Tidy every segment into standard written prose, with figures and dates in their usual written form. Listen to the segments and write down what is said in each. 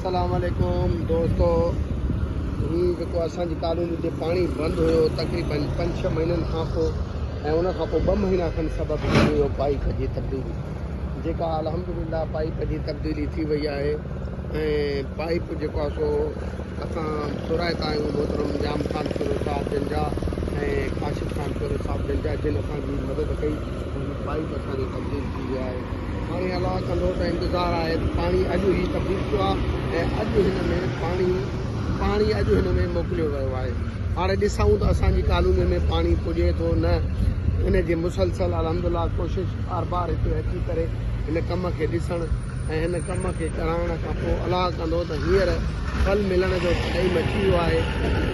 السلام عليڪم دوستو هي جيڪو اسان جي ڪالوني تي پاڻي بند هيو تقريبن پنج ڇهه مهينن کان پوء ۽ ان کان پوء ٻه مهينا کن سبب ٿي ويو پائيپ جي تبديلي جيڪا الحمدلله پائيپ جي تبديلي ٿي وئي آهي ۽ پائيپ جيڪو آهي سو اسان ٿورائتا آهيون محترم ڄام خان شورو صاحب جن جا ۽ ڪاشف خان شورو صاحب جن جا جن اسان جي مدد ڪئي هي پائيپ اسان جو تبديل ٿي ويو آهي هاڻي الله ڪندو ته انتظار آهي ته پاڻي اڄ هي تبديل ٿيو آهي ۽ اڄ هن ۾ پاڻي پاڻي اڄ هن ۾ موڪليو ويو آهي هاڻي ڏسون ته اسان جي ڪالوني ۾ پاڻي پڄي ٿو نه ان جي مسلسل الحمدلله ڪوشش بار بار هتي اچي ڪري هن ڪم کي ڏسڻ ۽ هن ڪم کي ڪرائڻ کان پوء الله ڪندو ته هينئر ڦل ملڻ جو ٽائيم اچي ويو آهي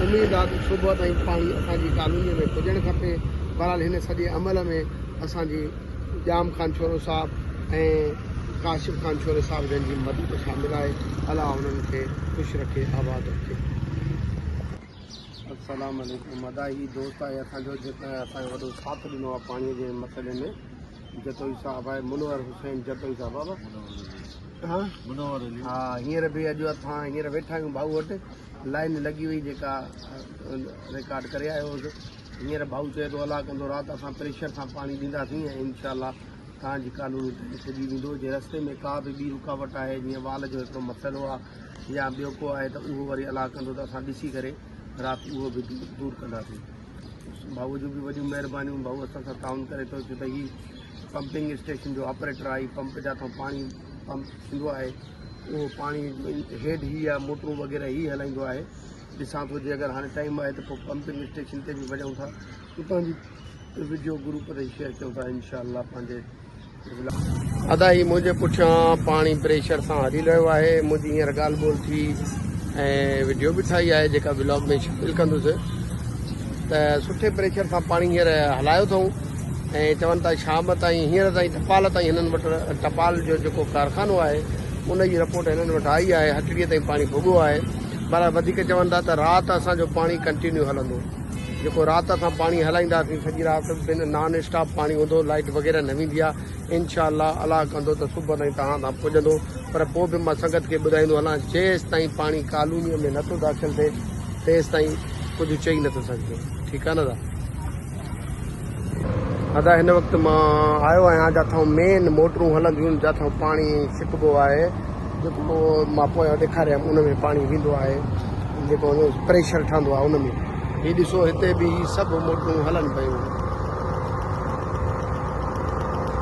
اميد آ ته صبح تائين پاڻي اسان جي ڪالوني ۾ پڄڻ کپي بهرحال هن سڄي عمل ۾ اسان جي ڄام خان شورو صاحب ۽ ڪاشف خان شورو صاحب جن جي مدد شامل آهي الله انهن کي خوش رکي آباد رکي. السلام عليڪم ادا هي دوست آهي اسان جو جيڪو اسان جو وڏو ساٿ ڏنو آهي پاڻي جي مسئلي ۾ جتوئي صاحب آهي منور حسين جتوئي صاحب بابا ها منور علي ها هينئر به اڄ اسان هينئر ويٺا آهيون ڀائو وٽ لائن لڳي وئي جيڪا رڪارڊ ڪري آيو هوس هينئر ڀائو چئي ٿو الله ڪندو رات اسان پريشر سان پاڻي ڏينداسين ۽ انشاء الله توهان جي ڪالوني تائين پڄي ويندو جي رستي ۾ ڪا به ٻي رڪاوٽ آهي جيئن وال جو هڪڙو مسئلو آهي يا ٻيو ڪو آهي ته اهو وري الله ڪندو ته اسان ڏسي ڪري رات اهو به دور ڪنداسين ڀائو جون به وڏيون مهربانيون ڀائو اسان سان تعاون ڪري ٿو ڇو ته هي پمپنگ اسٽيشن جو آپريٽر آهي پمپ جاتان پاڻي پمپ ٿيندو آهي اهو پاڻي هيڊ هي آهي موٽرون وغيره هي هلائيندو آهي ڏسان ٿو جي اگر هاڻي ٽائيم آهي ته پوء پمپنگ اسٽيشن تي به وڃون ٿا اتان جي وڊيو گروپ تي شيئر ڪيون ٿا انشاء الله پنهنجي ادا هي منهنجي پٺيان پاڻي پريشر سان هلي رهيو آهي منهنجي هينئر ڳالهه ٻولهه ٿي ۽ وڊيو به ٺاهي آهي جيڪا ولاگ ۾ شامل ڪندس ته سٺي پريشر سان پاڻي هينئر هلايو اٿئون ۽ چون ٿا شام تائين هينئر تائين ٽپال تائين هنن وٽ ٽپال جو جيڪو ڪارخانو آهي ان جي رپورٽ هنن وٽ آئي آهي هٽڙي تائين پاڻي ڀڳو آهي پر وڌيڪ چون ٿا ته رات اسان جو پاڻي ڪنٽينيو هلندو جيڪو رات اسان پاڻي هلائينداسين سڄي رات بن نان اسٽاپ پاڻي هوندو لائيٽ وغيره نه ويندي آ انشاء الله الله ڪندو ته صبح تائين توهان تان پڄندو پر پوء به مان سنگت کي ٻڌائيندو هلان جيستائين پاڻي ڪالوني ۾ نٿو داخل ٿئي تيستائين ڪجهه چئي نٿو سگهجي ٺيڪ آ نه ادا. ادا هن وقت مان آيو آهيان جاٿان مين موٽرون هلنديون جاٿان پاڻي ڇڪبو آهي جيڪو مان پويان ڏيکاريم ان ۾ پاڻي ويندو آهي جيڪو پريشر ٺهندو آهي ان ۾ هي ڏسو هتي به هي سڀ موٽرون هلن پيون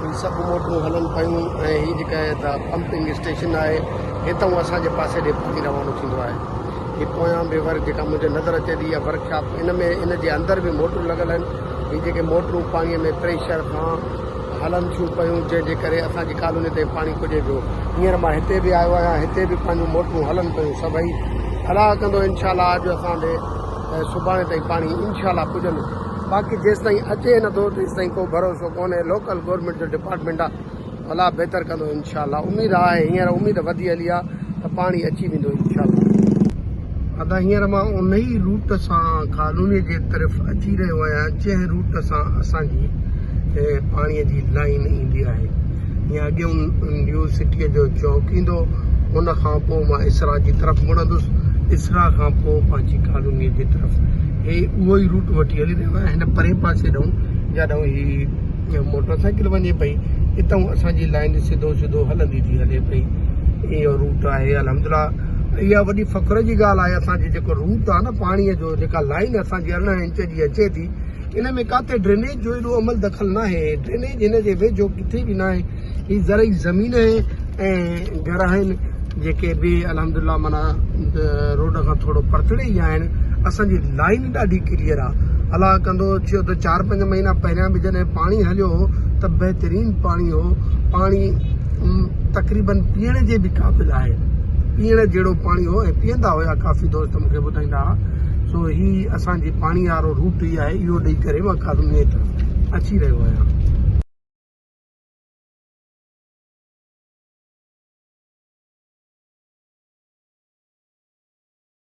هي سڀ موٽرون هلن پيون ۽ هي جيڪا ته پمپنگ اسٽيشن آهي هتان اسان جي پاسي ڏي پاڻي روانو ٿيندو آهي هي پويان به ور جيڪا منهنجي نظر اچي ٿي اها ورڪشاپ ان ۾ ان جي اندر به موٽرون لڳل آهن هي جيڪي موٽرون پاڻي ۾ پريشر سان هلن ٿيون پيون جنهن جي ڪري اسان جي ڪالوني تائين پاڻي پڄي پيو هينئر مان هتي به آيو آهيان هتي به پنهنجون موٽرون هلن پيون سڀئي الله ڪندو انشاء الله اڄ اسان ڏي سڀاڻي تائين پاڻي انشاء الله پڄندو باقي جيستائين اچي نٿو تيستائين ڪو ڀروسو ڪونهي لوڪل گورنمينٽ جو ڊپارٽمينٽ آهي الله بهتر ڪندو انشاء الله اميد آهي هينئر اميد وڌي هلي آهي ته پاڻي اچي ويندو انشاء الله. ادا هينئر مان انهي روٽ سان ڪالوني جي طرف اچي رهيو آهيان جنهن روٽ سان اسان جي پاڻي جي لائين ايندي آهي هيئن اڳيون نيو سٽي جو چوڪ ايندو ان کان پوء مان اسرا جي طرف مڙندس اسرا کان پوء پنهنجي ڪالوني جي طرف هي اهو ئي روٽ وٺي هلي رهيو آهيان هن پرين پاسي ڏانهن جاڏانهن هي موٽر سائيڪل وڃي پئي اتان اسان جي لائين سڌو سڌو هلندي ٿي هلي پئي اهو روٽ آهي الحمدلله اها وڏي فخر جي ڳالهه آهي اسان جي جيڪو روٽ آهي نه پاڻي جو جيڪا لائين اسان جي 18 انچ جي اچي ٿي ان ۾ ڪاتي ڊرينيج جو ايڏو عمل دخل ناهي ڊرينيج هن جي ويجهو ڪٿي به ناهي هي زرعي زمين آهي ۽ گهر آهن جيڪي به الحمدلله معنيٰ روڊ کان ٿورو پرتڙي ئي آهن اسان جي لائين ڏاڍي ڪليئر آهي الله ڪندو ٿيو ته چار پنج مهينا پهريان به جڏهن پاڻي هليو هو ته بهترين پاڻي هو پاڻي تقريبن پيئڻ جي به قابل آهي پيئڻ جهڙو پاڻي هو ۽ پيئندا هيا ڪافي دوست مون کي ٻڌائيندا هئا سو هي اسان جي پاڻي وارو روٽ ئي آهي اهو ڏئي ڪري مان ڪالوني طرف اچي رهيو آهيان.